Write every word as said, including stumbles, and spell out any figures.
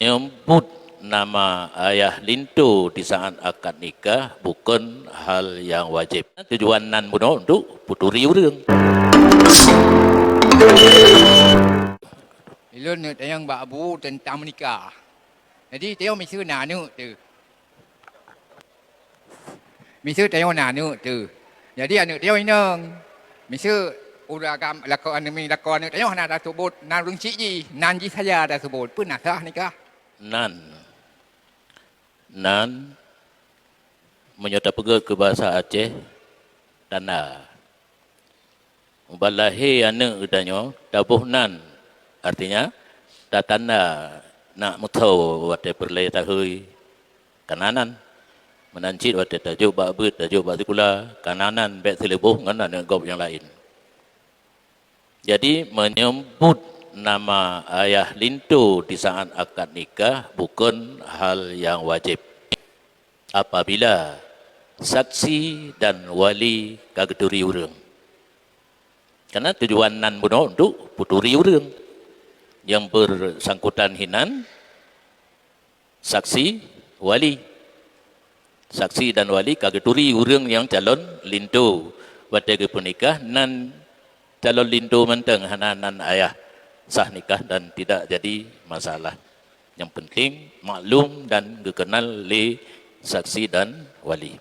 Menyebut nama ayah linto di saat akad nikah bukan hal yang wajib. Tujuan nan bunoe untuk peuturi ureuëng. Ilôn neuk tanyong bak Abu teuntang meunikah. Jadi, tanyong miseue na aneuëk teuh. Miseue tanyong na aneuëk teuh. Jadi, aneuëk tanyong inong. Miseue ureuëng agam lakoe aneuëk mi lakoe aneuëk tanyong hana tasubot, nan ureuëng cit jih, nan jih saja tasubot. Peue na sah nikah? Nan. Nan, meunyoe tapeugét keu bahasa Aceh, tanda. Ubat lahé aneuëk geutanyoe taboh nan, artinya, tatanda nak meutoe watée peureulée tahôi, kana nan. Meunan cit watée tajok bak beuet, tajok bak sikula, kana nan bék seuleuboh ngon aneuëk gob nyang laén. Jadi, menyebut nama ayah linto di saat akad nikah bukan hal yang wajib apabila saksi dan wali ka geuturi ureuëng. Karena tujuan nan bunoe untuk peuturi ureuëng. Yang bersangkutan hinan saksi wali. Saksi dan wali ka geuturi ureuëng nyang calon linto. Watée geupeunikah nan calon linto mantong hana nan ayah sah nikah dan tidak jadi masalah. Yang penting maklum dan geukenal lé saksi dan wali.